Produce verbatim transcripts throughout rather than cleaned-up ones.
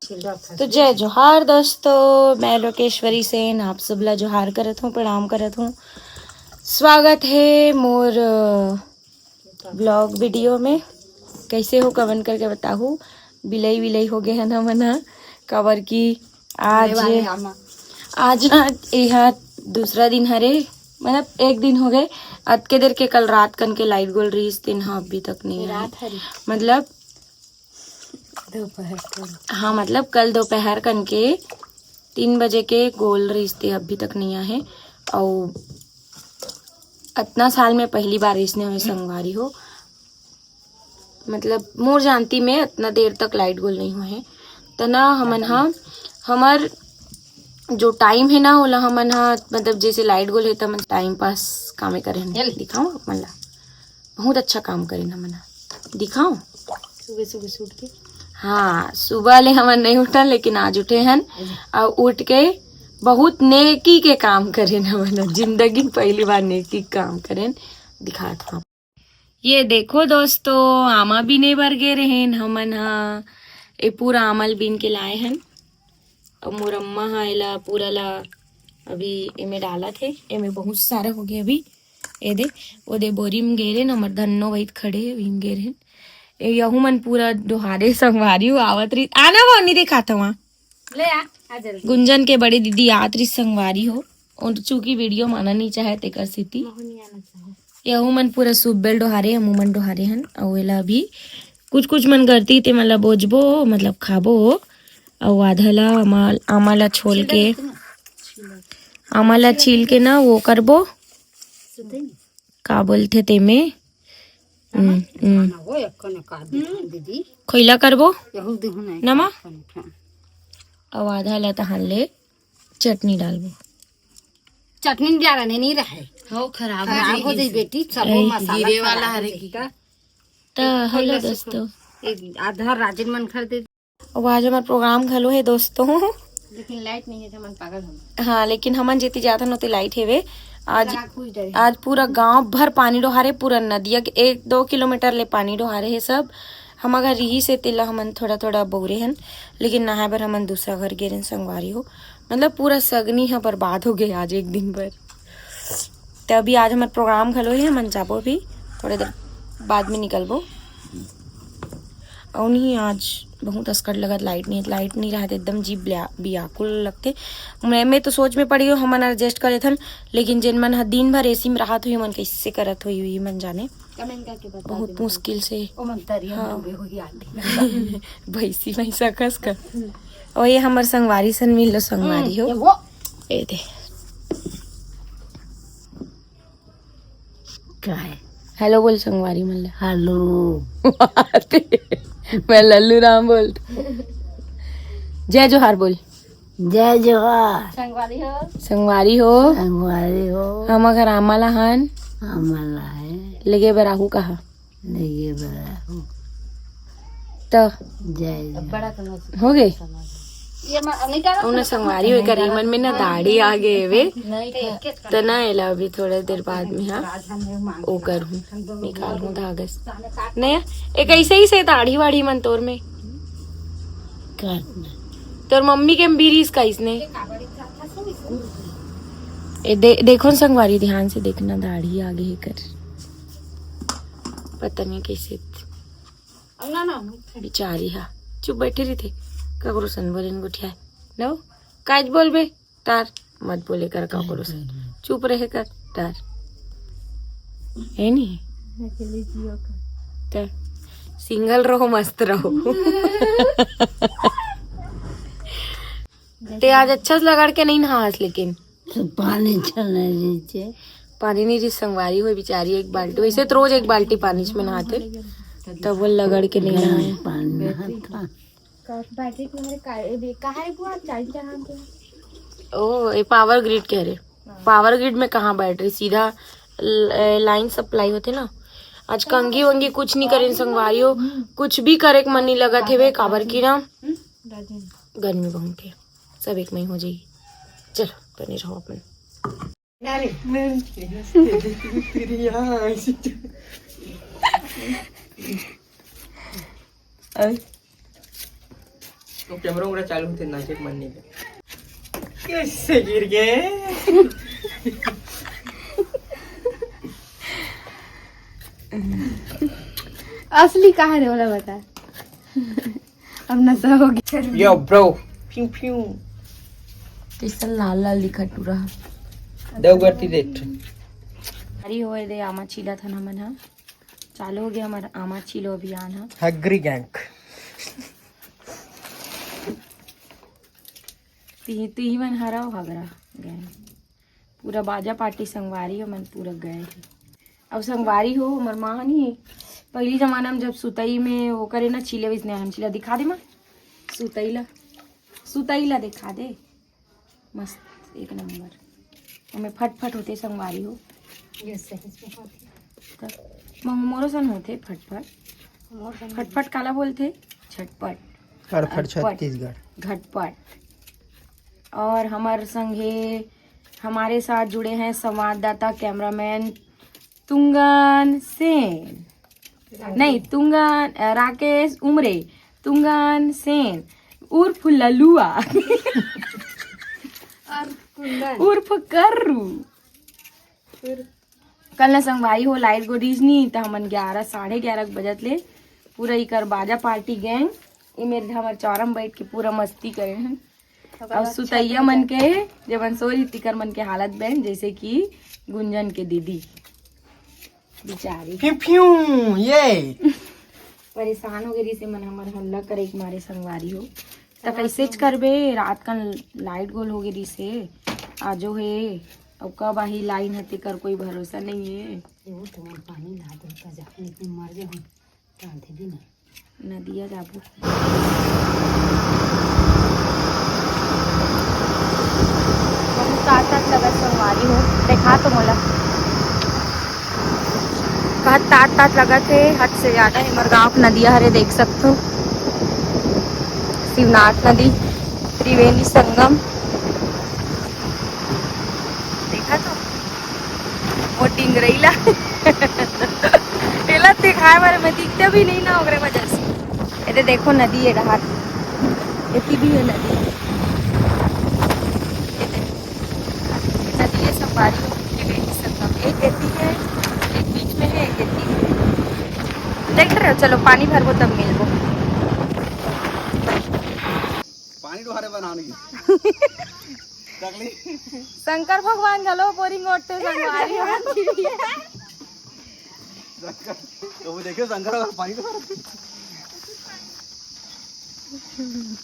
तो जय जोहार दोस्तों, मैं लोकेश्वरी सेन आप सब ला जोहार करत हूँ, प्रणाम करत हूँ। स्वागत है मोर ब्लॉग वीडियो में। कैसे हो, कमेंट करके बताहू। बिलई विलई हो गए हैं ना मना, काबर कि आज आज ना, यहाँ दूसरा दिन हरे, मतलब एक दिन हो गए। अतके देर के कल रात कन के लाइट गोल रहीस, तेन हा अभी तक नहीं आए। मतलब हाँ, मतलब कल दोपहर कन के तीन बजे के गोल रहीस, ते अभी तक नहीं आए। और अतना साल में पहली बार इसने हुए संगवारी हो, मतलब मोर जानती में अतना देर तक लाइट गोल नहीं हुए है। त ना हमन हा, हमर जो टाइम है ना, ओला हमन हा, मतलब जैसे लाइट गोल है त हमन टाइम पास कामे करे हन। दिखाओ मन ला, बहुत अच्छा काम करे ना मना, दिखाओ। सुबह सुबह से उठ के हाँ, सुबह ले हमन नहीं उठन, लेकिन आज उठे हन। और उठ के बहुत नेकी के काम करे ना मना, जिंदगी में पहली बार नेकी के काम करेन। दिखात हूँ, ये देखो दोस्तों, आमा बीने बर गे रहेन हमन हा। ए पूरा आमा ल बीन के लाए हन। अब मोर अम्मा हा एला पूरा ला अभी एमे डालत हे। एमे बहुत सारा हो गया अभी। ए दे, ओ दे बोरी में गे रहेन, हमर धन्नो वही खड़े हे, वही में गे रहेन। ए यहू मन पूरा डोहारे संगवारी हो आवत रही। आना वो नहीं दिखाता वहाँ। ले आ, आ जल्दी। गुंजन के बड़े दीदी आत रही संगवारी हो। और चूंकि वीडियो माना नहीं चाहे तेकर सेती। यहू मन पूरा सुबेल डोहारे, हमू मन डोहारे हन। अउ एला अभी कुछ कुछ मन करती ते मन ला बोजबो, मतलब खाबो। अउ आधा ला आमा, आमा ला छोल के, आमा ला छील के ना वो करबो, का बोलथे तेमे, हम्म, हम्म। खोइला करबो। नमा? अउ आधा ला तहान ले चटनी डालबो। चटनी डालने नहीं रहे। हो, खराब हो जाई बेटी, सब ए, मसाला हीरे वाला हरे की। त हेलो दोस्तों, आधा राजन मन खरीदे। अब आज हमार प्रोग्राम घलो है दोस्तों। लेकिन लाइट नहीं है, हमन पागल हो। हाँ, लेकिन हमन जेती जात हन ओती लाइट हेवे। आज आज पूरा गांव भर पानी डोहारे, पूरा नदिया के एक दो किलोमीटर ले पानी डोहारे है सब। हम अगर रिहिस हे तेला हमन थोड़ा थोड़ा बउरे हन, लेकिन नहाए बर हमन दूसरा घर गे रहेन संगवारी हो। मतलब पूरा सगनी ह बर्बाद हो गए आज एक दिन बर। त अभी आज हमर प्रोग्राम घलो हे, हमन जाबो अभी थोड़े देर बाद में निकलबो। अउ नहीं, आज बहुत अस्कट लगत, लाइट नहीं, लाइट नहीं रहत एकदम जीव ब्या-, बियाकुल लगते। मैं, मैं तो सोच में पड़ी हूँ हमन एडजस्ट करे थन, लेकिन जेन मन ह दिन भर एसी में रहत हुई मन कैसे करत हुई हुई मन जाने। बहुत मुश्किल से। भैंसी भैंसा कस कर। ओ ये हमर संगवारी सन मिल लो संगवारी हो। ए दे। का है? हेलो बोल संगवारी मन ला। हेलो। मैं लल्लू राम बोल। जय जोहार बोल। जय जोहार। संगवारी हो। संगवारी हो। हम अगर आमा ला हन। आमा ला है। लेगे बर आहू कहा। लेगे बर आहू। त जय जोहार। हो गए। उन्हें संगवारी हो कर मन में ना दाढ़ी आ गए वे। त ना एला अभी थोड़ा देर बाद में हाँ। ओ कर हूँ, निकाल हूँ धागा से। नहीं, एक ऐसे ही से दाढ़ी वाढ़ी मन तोर में। तोर मम्मी के बीरीस का इसने। ए, दे, देखो न संगवारी, ध्यान से देखना, दाढ़ी आगे हे कर। पता नहीं कैसे। बेचारी हा, चुप बैठे रहिथे, ककरो सन बोले न गोठियाए। नो, काज बोलबे, तार, मत बोले कर ककरो सन। चुप रहे कर, तार। है नहीं? त सिंगल रहो, मस्त रहो। ते आज अच्छा से लगड़ के नहीं नहास, लेकिन पानी छन लीजिए। पानी नहीं रही संगवारी हो बेचारी, एक बाल्टी, वैसे तो रोज एक बाल्टी पानी में नहाते, तब वो लगड़ के नहीं नहाए। पानी नहाता। बैटरी तुम्हारे का-, ए, बे-, कहाँ है बुआ? चार्ज चढ़ा के। ओ, ये पावर ग्रिड कह रहे। पावर ग्रिड में कहाँ बैटरी, सीधा ल-, ए, लाइन सप्लाई होते ना। आज कंघी वंगी कुछ नहीं करेन संगवारी हो, कुछ भी करे के मन नहीं लगत हेवे, काबर की ना गर्मी बहुत है, सब एक में ही हो जाएगी। चलो, बने रहो अपन। तो कैमरा वैमरा चालू होते, नाचे के मन नहीं है। कैसे गिर गए? असली कहाँ रे, ओला बता। अब नशा हो गया। Yo bro, प्यू प्यू। कैसा लाल लाल दिखा टूरा। देवगढ़ ती देख। अरे होए दे, आमा छीला था ना मन हा। चालू हो गया हमारा आमा छीलो अभियान हा। हगरी गैंग। ती, ती मन हराओ हगरा गैंग। पूरा बाजा पार्टी संगवारी हो मन पूरा गए हे। अब संगवारी हो, हमर माँ नहीं, पहली जमाना में जब सुतई में वो करे ना, छीले वैसने हम छीला दिखा दे माँ, सुतई ला, सुतई ला दिखा दे, मस्त एक नंबर। हमें फटफट होते संगवारी हो। ये सही से होते। त मोरो सन होते फटफट। मोर सन फटफट काला बोलते? झटपट। फटफट अटपट। छत्तीसगढ़। घटपट। और हमारे संगे, हमारे साथ जुड़े हैं संवाददाता, कैमरामैन तुंगन सेन, नहीं, तुंगन, अ, राकेश उमरे, तुंगन सेन उर्फ ललुआ। और कुंदन। उर्फ कर्रू। फिर कल न संगवारी हो, लाइट गो रहीस नी, त हमन ग्यारह, साढ़े ग्यारह के बजत ले पूरा इकर बाजा पार्टी गैंग, ए मेर हमर चौरा म बैठ के पूरा मस्ती करे हन। अब सुतैया मन के, जब सोरी तिकर मन के हालत बहन, जैसे कि गुंजन के दीदी बेचारी। प्यू प्यू, ये। परेशान हो गए रिसे मन हमर हल्ला करे के मारे संगवारी हो। त कैसे च करबे, रात कन लाइट गोल हो गए रिसे, आजो हे, अब कब आही लाइन ह तेकर कोई भरोसा नहीं है। ये वो तो मन पानी ला दे का जा, लेकिन मर जाहूं, डाल दे बिना। नदिया जाबो। बहुत तात तात लगत संगवारी हो, देखा तो मोला। का तात तात लगत हे, हद से ज्यादा। हमर गांव के नदिया हरे, देख सकथो, शिवनाथ नदी, त्रिवेणी संगम। देखा तो वो डिंगरैला। एला दिखाए बारे में दिखते भी नहीं ना, ओकरे वजह से। एदे देखो नदी, ये डहार, एती भी है नदी। एदे, नदी ये संगवारी हो, ये गई संगम। एक एती है, एक बीच में है, एक एती है। देख रहे हो, चलो पानी भरबो तब मिलबो। पानी डोहारे बनाने की। तकलीफ। शंकर भगवान घलो बोरिंग ओटते संगवारी हो। शंकर, तो वो देखियो शंकर भगवान पानी डोहारे।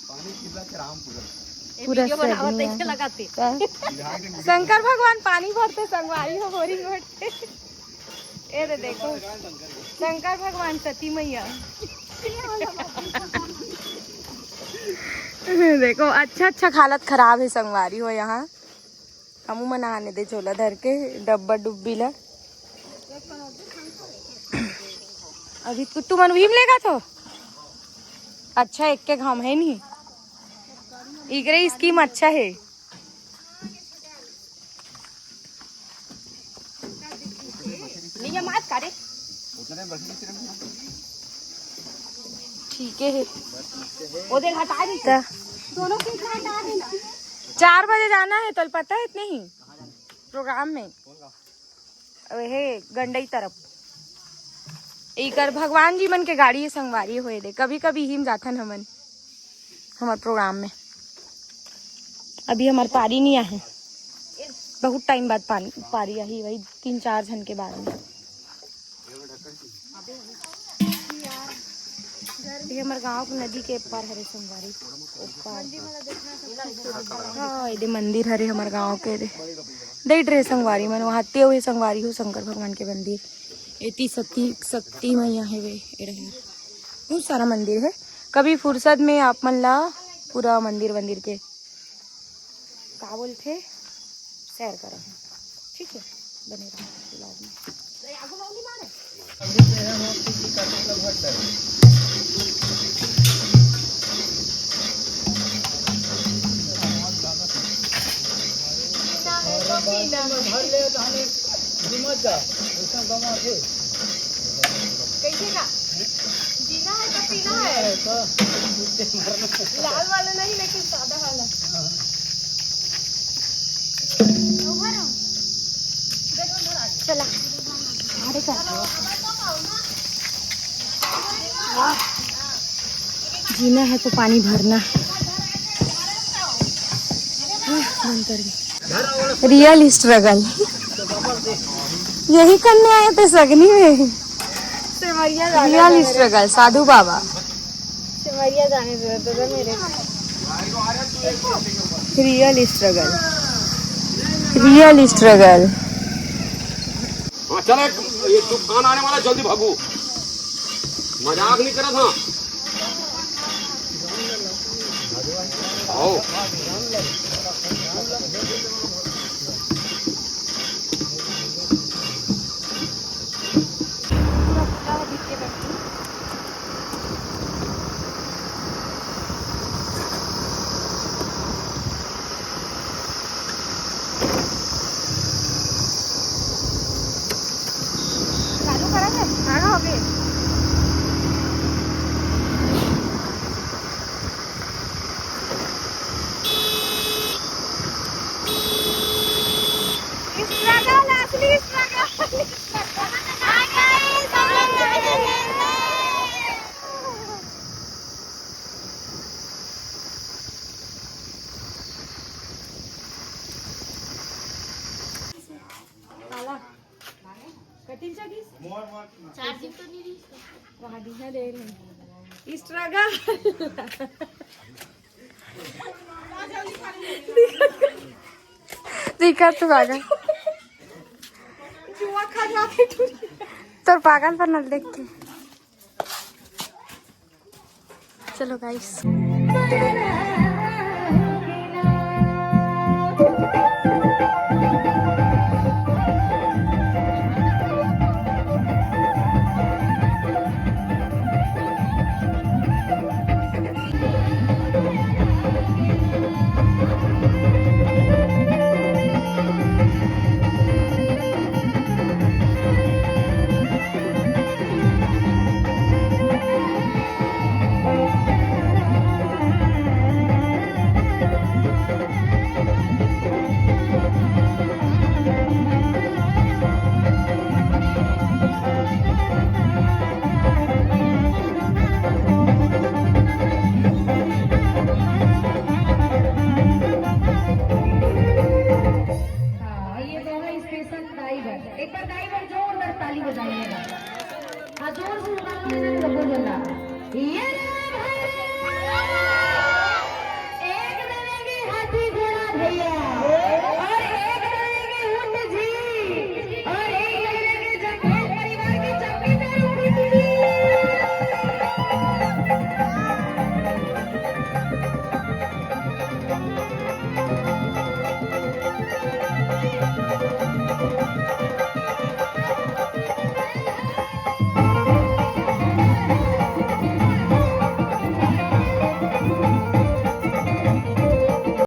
पानी कितना खराब पूरा। पूरा वीडियो बनावत सही है। लगाते। का? शंकर भगवान पानी भरते संगवारी हो बोरिंग ओटते। ए रे देखो, शंकर भगवान, सती मैया। देखो, अच्छा अच्छा हालत खराब है संगवारी हो यहाँ। हमू मन आने दे झोला धर के डब्बा डुब्बी ला। अभी तू, तुमन उही में लेगा तो अच्छा, एक के घाम है नहीं, इगरे स्कीम अच्छा है। नहीं, ये मात का रे। ठीक है। वो देख, हटा दी। त दोनों के इतना हटा देना। चार बजे जाना है, तो पता है इतने ही प्रोग्राम में। हे गंडई तरफ। एकर भगवान जी मन के गाड़ी संगवारी होए दे, कभी कभी हिम जाथन हमन। हमर प्रोग्राम में। अभी हमर पारी नहीं आहे, बहुत टाइम बाद पान-, पारी आही, वही तीन चार झन के बाद में। ये हमर गांव के नदी के पार हरे संगवारी। ओपार। हाँ, एदे मंदिर हरे हमर गांव के रे। देख रहे संगवारी मन, वहाँ ते हुए संगवारी हो शंकर भगवान के मंदिर। एती सती, शक्ति मैया हे वे, ए रहे। बहुत सारा मंदिर है। कभी फुर्सत में आप मन ला पूरा मंदिर वंदिर के का बोलथे, सैर करब। ठीक है, बने रहो vlog में। कैसे का? जीना है तो पीना है। लाल वाला नहीं, लेकिन सादा वाला। चला, अरे कर। जीना है तो पानी भरना। हाँ, बंद कर दे। Real struggle. यही करने आए थे सगनी में। सेमरिया जाने रियल दो मेरे। स्ट्रगल, साधु बाबा। सेमरिया जाने दो, दो, दो मेरे। Real struggle, real struggle. हाँ, चल, एक, ये तूफान आने वाला, जल्दी भागो। मजाक नहीं करा था। आओ। चालू करा है, खाना हो गए। Struggle, असली struggle। कटिंग चार्जिंग तो नहीं रही। वहाँ दिखा दे रहे हैं। Struggle। दिखा तू पागल। जुआ खा जाके टूट। तोर पागल पर न देख के। चलो गाइस।